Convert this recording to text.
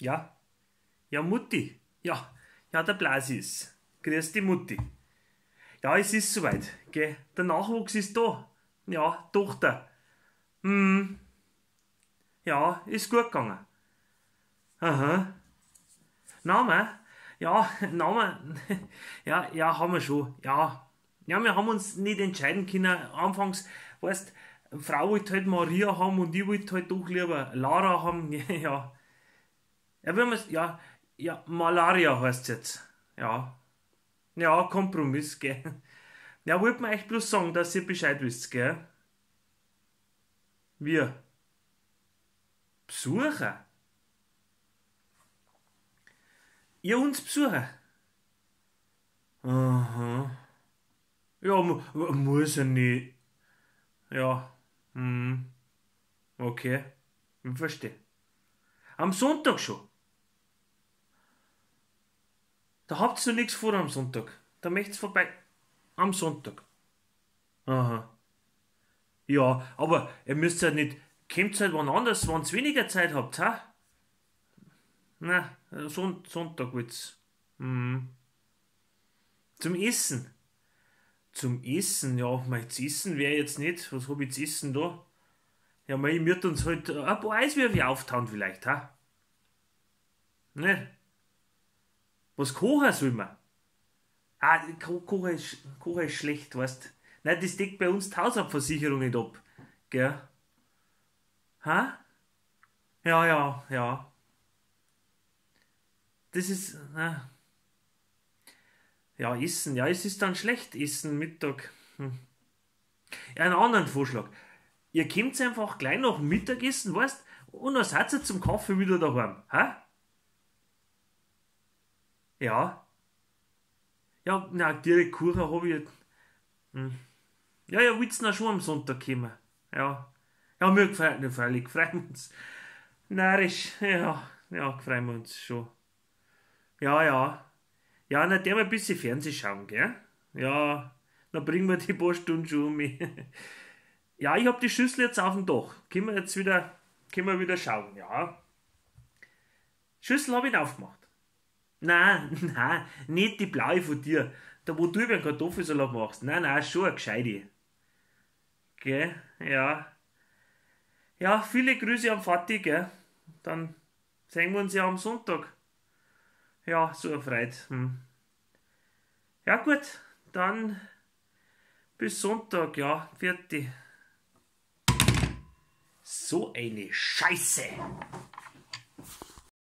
Ja? Ja, Mutti. Ja, ja, der Blasi ist. Grüß die Mutti. Ja, es ist soweit, gell? Der Nachwuchs ist da. Ja, Tochter. Hm. Ja, ist gut gegangen. Aha. Name? Ja, Name. Ja, ja, haben wir schon. Ja. Ja, wir haben uns nicht entscheiden können. Anfangs, weißt, Frau wollte halt Maria haben und ich wollte halt doch lieber Lara haben. Ja. Ja, wenn wir's, ja, ja, Malaria heißt's jetzt. Ja. Ja, Kompromiss, gell. Ja, wollt mir echt bloß sagen, dass ihr Bescheid wisst, gell? Wir. Besucher? Ihr uns besuchen? Aha. Ja, muss ja nicht. Ja. Hm. Okay. Ich verstehe. Am Sonntag schon. Da habt ihr noch nichts vor am Sonntag. Da möcht's vorbei. Am Sonntag. Aha. Ja, aber ihr müsst ja nicht. Kommt halt wann anders, wenn's weniger Zeit habt, ha? Na, Sonntag wird's. Mhm. Zum Essen. Zum Essen, ja, mein Essen wäre jetzt nicht. Was hab ich zu essen da? Ja, mei, ich würd uns halt ein paar Eiswürfel auftauen vielleicht, ha? Ne? Was kochen soll man? Ah, kochen ist schlecht, weißt. Nein, das deckt bei uns die Hausabversicherung nicht ab. Gell? Ha? Ja, ja, ja. Das ist. Na. Ja, Essen. Ja, es ist dann schlecht, Essen, Mittag. Hm. Ja, einen anderen Vorschlag. Ihr kommt einfach gleich nach dem Mittagessen, weißt, und dann seid ihr zum Kaffee wieder daheim. Ha? Ja. Ja, na, direkt Kuchen hab ich. Hm. Ja, ja, willst du schon am Sonntag kommen? Ja. Ja, mir gefällt mir freilich, freuen wir uns. Narrisch, ja, ja, freuen wir uns schon. Ja, ja. Ja, na, der mal ein bisschen Fernseh schauen, gell? Ja, dann bringen wir die paar Stunden schon um. Ja, ich hab die Schüssel jetzt auf dem Dach. Können wir jetzt wieder, können wir wieder schauen, ja. Schüssel hab ich aufgemacht. Nein, nein, nicht die blaue von dir. Da wo du über den Kartoffelsalat machst. Nein, nein, schon eine gescheite. Gell? Ja. Ja, viele Grüße am Vati, gell? Dann sehen wir uns ja am Sonntag. Ja, so erfreut. Hm. Ja gut, dann bis Sonntag, ja, vierte. So eine Scheiße!